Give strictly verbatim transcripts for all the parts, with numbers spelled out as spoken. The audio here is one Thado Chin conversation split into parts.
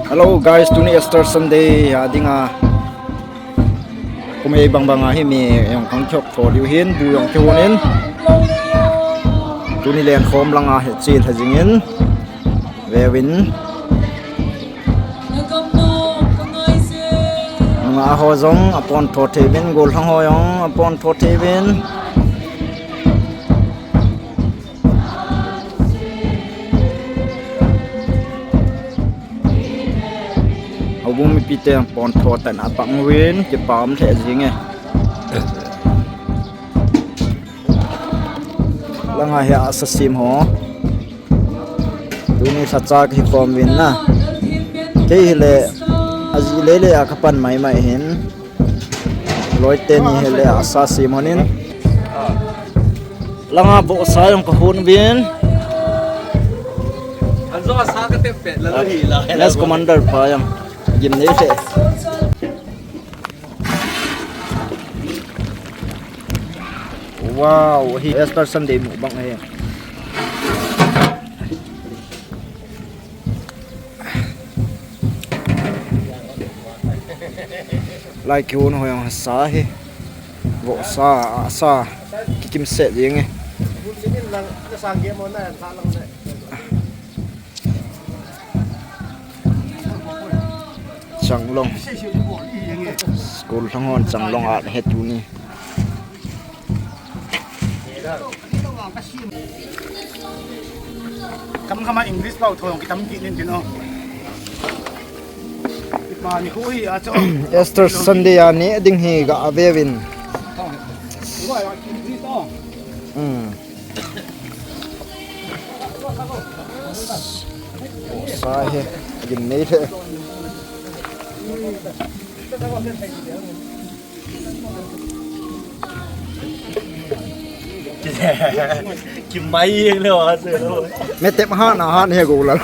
Hello guys, tuni Easter Sunday a dinga kum ei bang banga hi mi jong kang chok tho diu hin, bu jong kihon in. Tuni len khom langa hi chil ha jingin. Vevin. Nga ho jong apon tho thevin, gollhang ho jong apon tho thevin. Houbung mipite pon tho tan apang uvin, kipah lheh jinge. Langa hi asa sim ho. Tuni lhacha kahi khom uvin na. Kei hile, aji lele a kapan mai mai hin. Loi teni hile asa sim honin. Langa vohsa jong kahon uvin. Anjo asa katep pet la lo hi la. Less commander pa jong. Gimnei lheh. Wow, hi Easter Sunday mukbang hi. Lai kihon ho jong sa hi. Vohsa, sa. Kikim set jeng e. Changlong. School lhang hon changlong a he tuni. Kam kama English pau thong kitam ki nin tin o. Ipa ni khu hi a cho. Easter Sunday a ni ding hi ga avevin. Hmm. Sa hi, gimnei lheh. Kimai le wa se lo. Me tep ha na ha ne go la.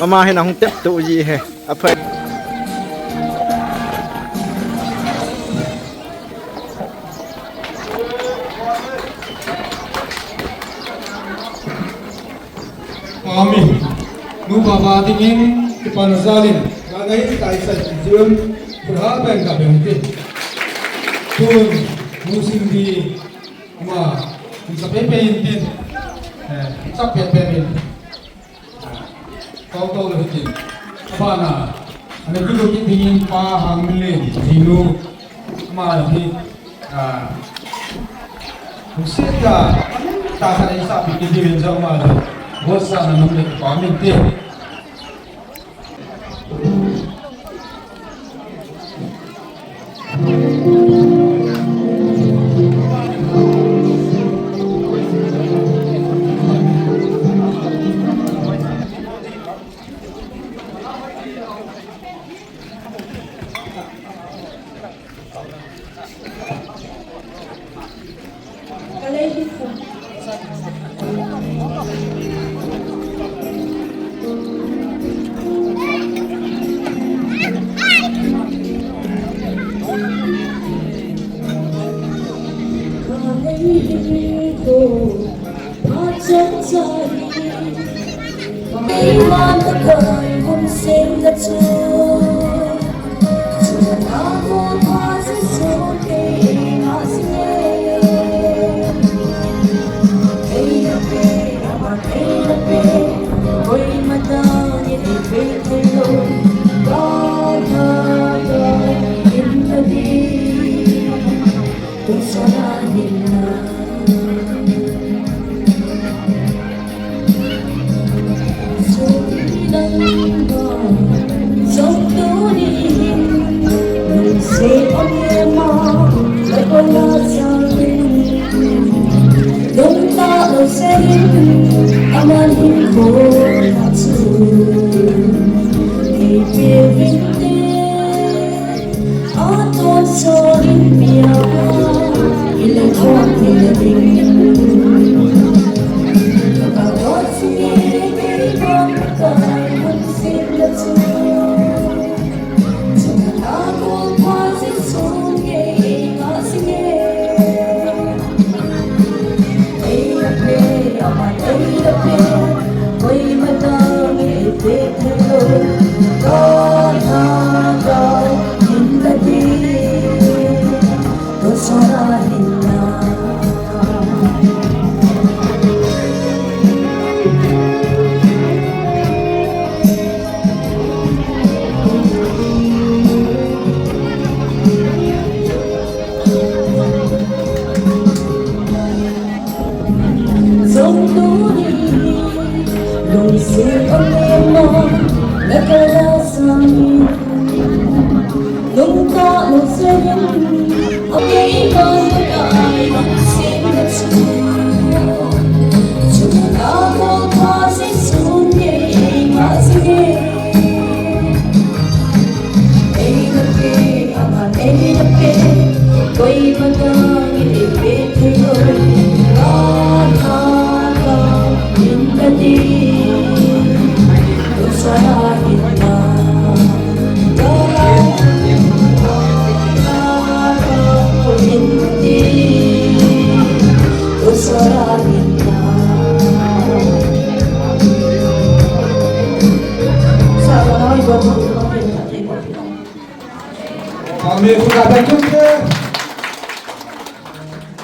Ama hi na hung tep tu ji he. Aphai. Amen. Nu baba dingin kipan jalin, nangai tai sai jun, pura ben ka ben ti. Tun, nu sing di, ama, sa pe pe in tin. Eh, sa pe pe in. Kau tau le hitin. Abana, ane kudu ki dingin pa hang le, jinu. Ama hi, ah, husia ka, ta sa ni sa pi ki dingin sa ama le. Bosa na nam le pa min te. Amen.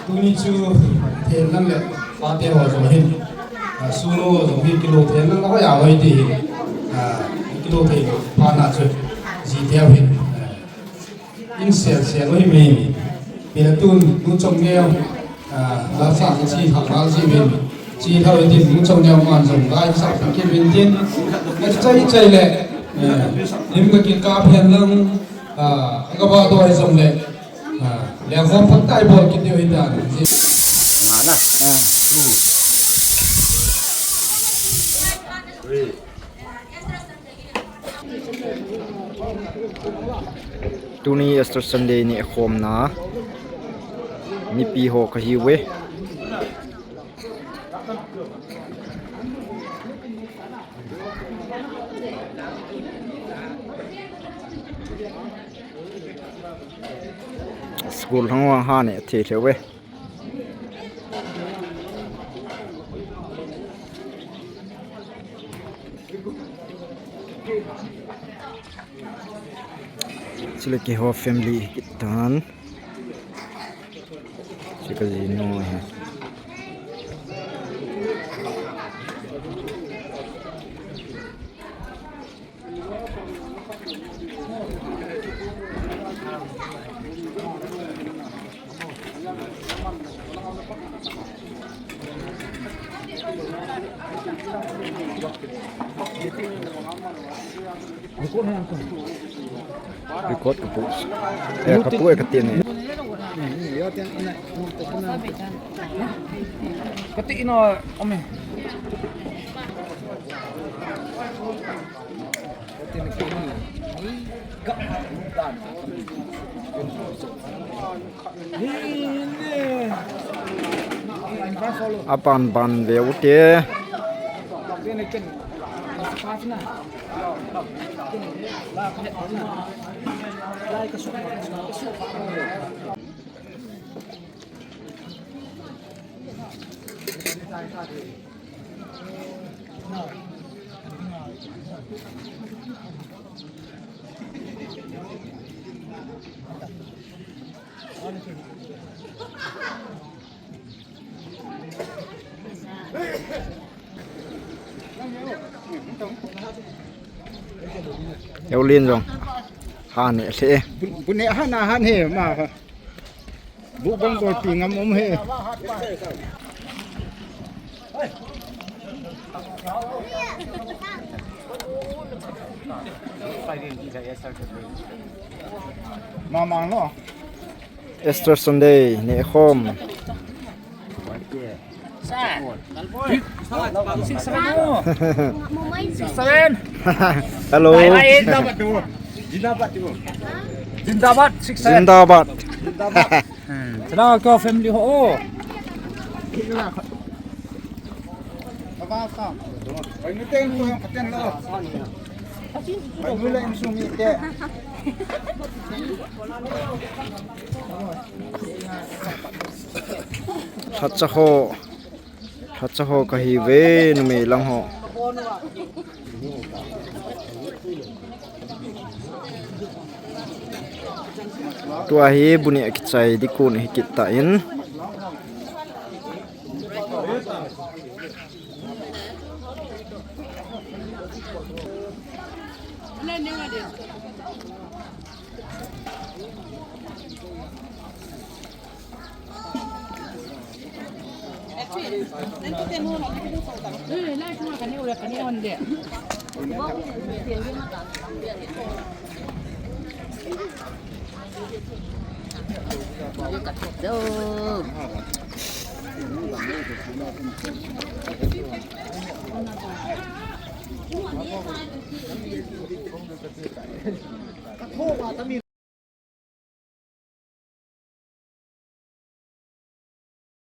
Tuni chu themlang le pate ho jong hin, a, sunu ho jong hin kilo themlang la hoi a hoi ti hin, a, kilo thei lo pha na chu ji theu hin, a, in sel sel hoi mi mi. Pila tun nu Chongneo, a, la sa chi thak mal chi min chi thau tin nu Chongneo man jong lai sa thak kin min tin. A chai chai le, a, lim ka ki ka phen lang, a, ka ba doi jong le. Ah, lengkhom phatah a ibol kit diu ahitan. Ngana. Ah. Tuni Easter Sunday nikhomna. Mipi ho kahiuve. School hang vang ha ne thei thei ve. Chule keiho family kitan. Chule ka jinu hi. Record ka pu. Eh, ka pu eh, ka tin eh. Ka tin eh, ome. Aban ban ve u te. Eulin jong. Han e se. Bu ne han a han he ma. Bu bang bol pi ngam um he. Mamang no. Easter Sunday, nikhom. Six seven. Six seven. Hello. Bye bye, Zindabad tu. Zindabad tu. Zindabad, six seven. Zindabad. Zindabad. Hmm. Salam ke family ho. Baba sa. Pai nu teng ko yang paten lo. Pai nu le insung mi te. Lhacha ho. Lhacha ho kahiuve, numei lang ho. Tua hi bu neh kichai ding kon hi kit tan. Ka tho ma tami